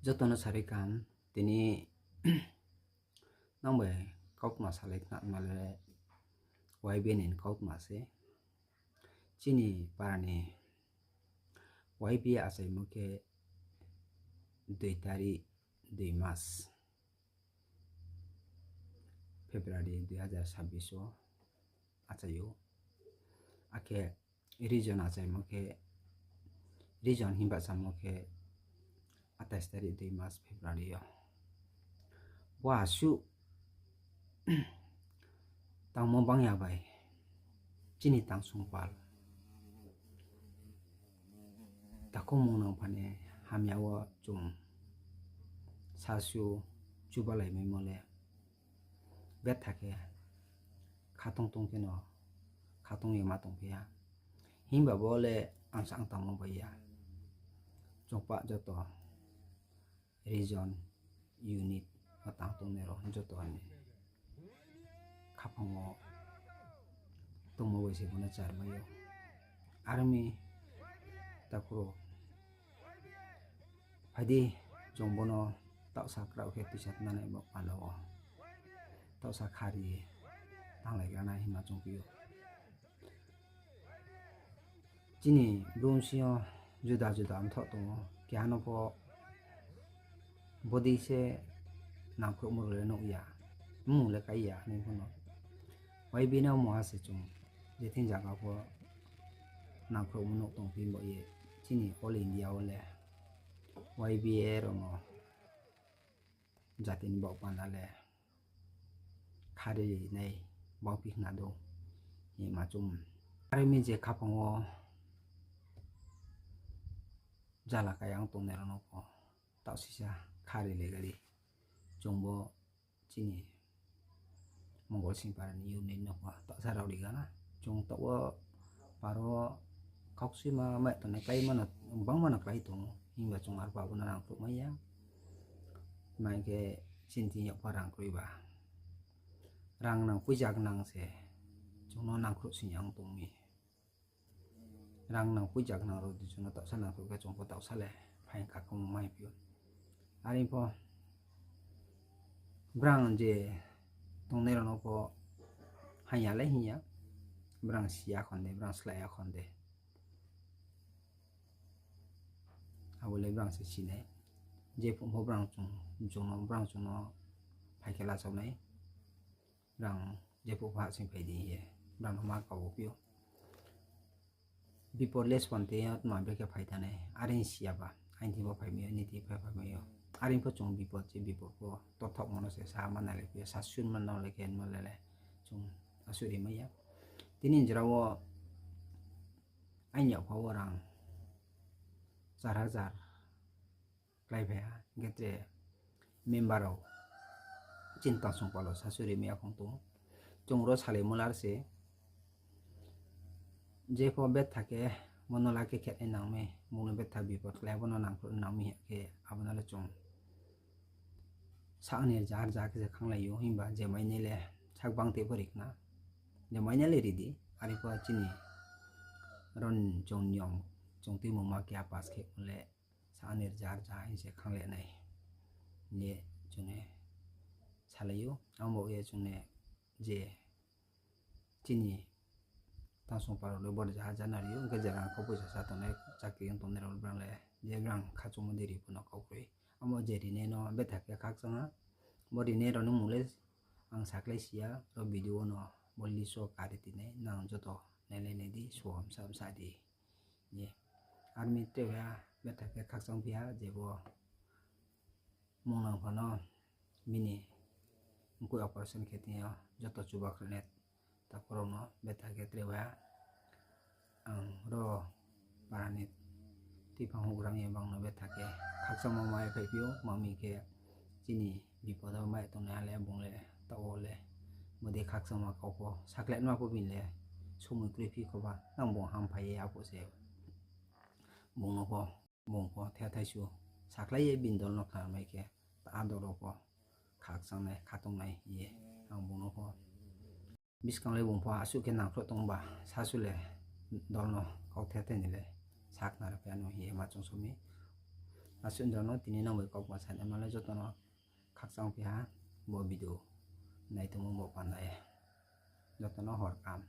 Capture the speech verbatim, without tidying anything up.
Joto no sarui kaham, tini nang bai kautma salai khna ma le Y B A ni kautma se. Chini para ni Y B A achaimo khe dui tarik, dui mas, February dui hazar sabbish o achai ou. Akhe region achaimo khe, region himba samo khe atais tarik dui mas February o. Bo asuh tangmo bang ya bai chini tangsong pal takhumung nang phani hamya wo chung sasu chubalaimaimo le betha khe khatong tong kheno khatong ye ma tongphi ha. Himba bo le ang sa ang tangmo bai ya. Chongpa joto region, unit wo tang tongnai rao joto ni khaphang wo tongmo bai se bo no charmai ou. Army takhu rao, phai di, chung bo no taohsa kraoh khe tuisa tnanai bo panda wo taohsa khari ye tanglaigra nai hima chung phi ou. Chini Bru bsing yo juda juda mthoh tong ou, keha no pho bodei se nangkhruhmo rao le nuh ya, mmung le kai ya, nai pho no Y B A no moha se chung je thing zaga pho nangkhruhmo nuh tongphi bo ye. Chini All India wo le Y B A rao no jati ni baoh panda le khari nai bangphi khna dou hima chung. Are mi je khaphang wo jala kai ang tongnai rao no pho taoh sisa khari le gari. Chung bo chini Mongol Singpara ni unit no pho taohsa rao ri gana. Chung taoh wo paro khaukchuima mai tongnai kláima no, bangma no klái tong ou, himba chung arphuh abo no rang khruhmai ya. Himba hing khe chini thing yag pho rang kroi ba. Rang nang poicha gnang se chung no nangkhruh sing ya ong tong mi. Rang nang poicha gnang rao di chung no taohsa nangkhruh khe chung pho taohsa le phaing kakamo mai phi ou. Are pho brang je tongnai rao no pho hing ya le hing ya, brang si ya khon de, brang slái ya khon de. Abo le brang se si nai. Jephuh pho brang chung, chung no, brang chung no phai khe lachao nai. Brang jephuh pho hahsoing phai di hing ye brang no ma kau phi ou. Bipod le sponte yo tma brekhe phai thanai, are si ya ba, aini thing pho phai mai ou, nini thing pho phai mai ou. Are pho chung bipod se bipod pho torthaohmo no se sa ma nai le phi ou, sa sun ma no le khe ma le le chung asuh ri mai ya. Tini jora wo aini yakpha wo rang char hajar klái phai ha, hing khe tre member rao chini tangsong pal wo sasu ri mai ya khong tong ou. Chung ro salaimo lar se, jepho betha khe bo no la khe khe nai nang mi, bung no betha bipod klái, abo no nangkhruh nang mi hing khe, abo no le chung sak ni rza rza khe se khanglai ou, himba je mainai le sak bang tei pho ri khna, je mainai le ri di, are pho chini ron chung niyom, chung tuimungma keha pass khe le sak ni rza rza hing se khangle nai hing ye chung ne salai ou. Abo ye chung ne je chini tangsong pal rao le bo rza rza no ri ou, hing khe je rang kho poisa sa tongnai, chakri ong tongnai rao le brang le je brang khachungmo dei ri pho no kau kroi. Abo je rinai no betha khe khakchang ha, bo rinai rao ni mung le ang sakhlai si ya, ro video no bo list wo kari tinai, nang joto nailai nai di, so msa msa di. Ye, army tre ha, betha khe khakchang phi ha, je bo mung nang pha no, bini mkoih operation khe tong yo, joto chuba khlai nai takhu rao no betha khe tre ha. Ang ro para ni tuiphang houhgra ye bang no betha khe khakchangmo mai phai phi ou, ma mi khe chini bipod wo mai tongnai ha le bung le taoh wo le bodei khakchangma kau pho sakhlaima pho bini le somoi kroi phi khoba, nang bung hamphai ye aphuh se bung no pho, bung pho thethai su sakhlai ye bini dol no khnamai khe, ta dol rao pho khakchang nai, khatong nai ye ang bung no pho buskang le bung pho asuh khe nangkhruh tong ba, sasu le dol no kau thethai ni le sakhnari phi ya no hing ye ma chung so mi. Asuh jora no tini nang bai kaukma sanaima le joto no khakchang phi ha, bo video naitongmo bo panda ye. Joto no hor kaham.